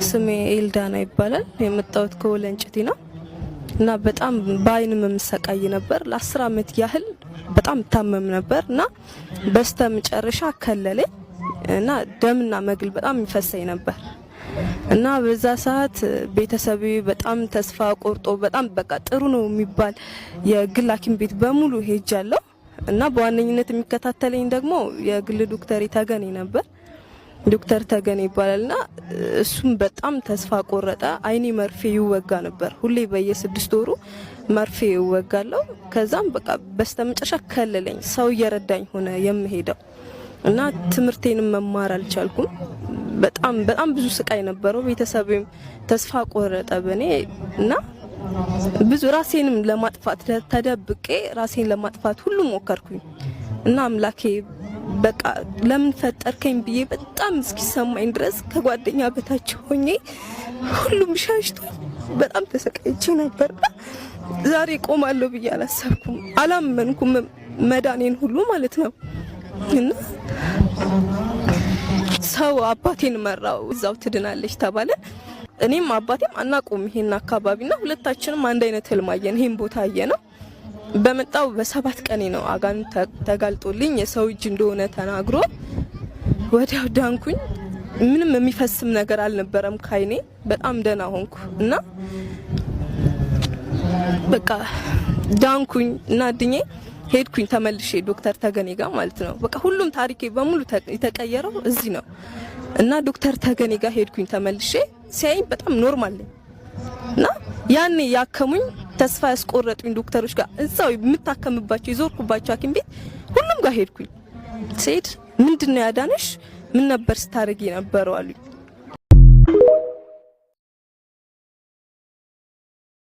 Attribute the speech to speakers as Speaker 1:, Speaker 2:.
Speaker 1: ስሜ ኤልዳና ይባላል። የመጣሁት ከወለንጭቲ ነው እና በጣም በአይን የምሰቃይ ነበር። ለ10 አመት ያህል በጣም ታመም ነበር እና በስተ መጨረሻ ከለለኝ እና ደምና መግል በጣም ይፈሰኝ ነበር እና በዛ ሰዓት ቤተሰቤ በጣም ተስፋ ቆርጦ በጣም በቃ ጥሩ ነው የሚባል የግል ሐኪም ቤት በሙሉ ሄጃለሁ እና በዋነኝነት የሚከታተለኝ ደግሞ የግል ዶክተር ተገኔ ነበር። ዶክተር ተገኔ ይባላልና እሱም በጣም ተስፋ ቆረጠ። አይኔ መርፌ ይወጋ ነበር ሁሌ በየ6 ወሩ መርፌ ይወጋለሁ። ከዛም በቃ በስተመጨረሻ ከለለኝ። ሰው እየረዳኝ ሆነ የምሄደው እና ትምህርቴንም መማር አልቻልኩም። በጣም በጣም ብዙ ስቃይ ነበረው። ቤተሰብም ተስፋ ቆረጠ በኔ እና ብዙ ራሴንም ለማጥፋት ተደብቄ ራሴን ለማጥፋት ሁሉ ሞከርኩኝ እና አምላኬ በቃ ለምን ፈጠርከኝ ብዬ በጣም እስኪሰማኝ ድረስ ከጓደኛ በታች ሆኜ ሁሉም ሻሽቶ በጣም ተሰቃይቼ ነበርና ዛሬ ቆማለሁ ብዬ አላሰብኩም፣ አላመንኩም መዳኔን ሁሉ ማለት ነው። እና ሰው አባቴን መራው፣ እዛው ትድናለች ተባለ። እኔም አባቴም አናውቀውም ይሄን አካባቢና ሁለታችንም አንድ አይነት ህልም አየን። ይሄን ቦታ አየ ነው። በመጣው በ7 ቀኔ ነው አጋንንት ተጋልጦልኝ የሰው እጅ እንደሆነ ተናግሮ ወዲያው ዳንኩኝ። ምንም የሚፈስም ነገር አልነበረም ካይኔ። በጣም ደህና ሆንኩ እና በቃ ዳንኩኝ እና ድኜ ሄድኩኝ ተመልሼ ዶክተር ተገኔ ጋር ማለት ነው። በቃ ሁሉም ታሪኬ በሙሉ የተቀየረው እዚህ ነው እና ዶክተር ተገኔ ጋር ሄድኩኝ ተመልሼ። ሲያይኝ በጣም normal ነኝ እና ያኔ ያከሙኝ ተስፋ ያስቆረጡኝ ዶክተሮች ጋር እዛው የምታከምባቸው የዞርኩባቸው ሐኪም ቤት ሁሉም ጋር ሄድኩኝ። ስሄድ ምንድን ነው ያዳነሽ? ምን ነበር ስታደርጊ የነበረው አሉኝ።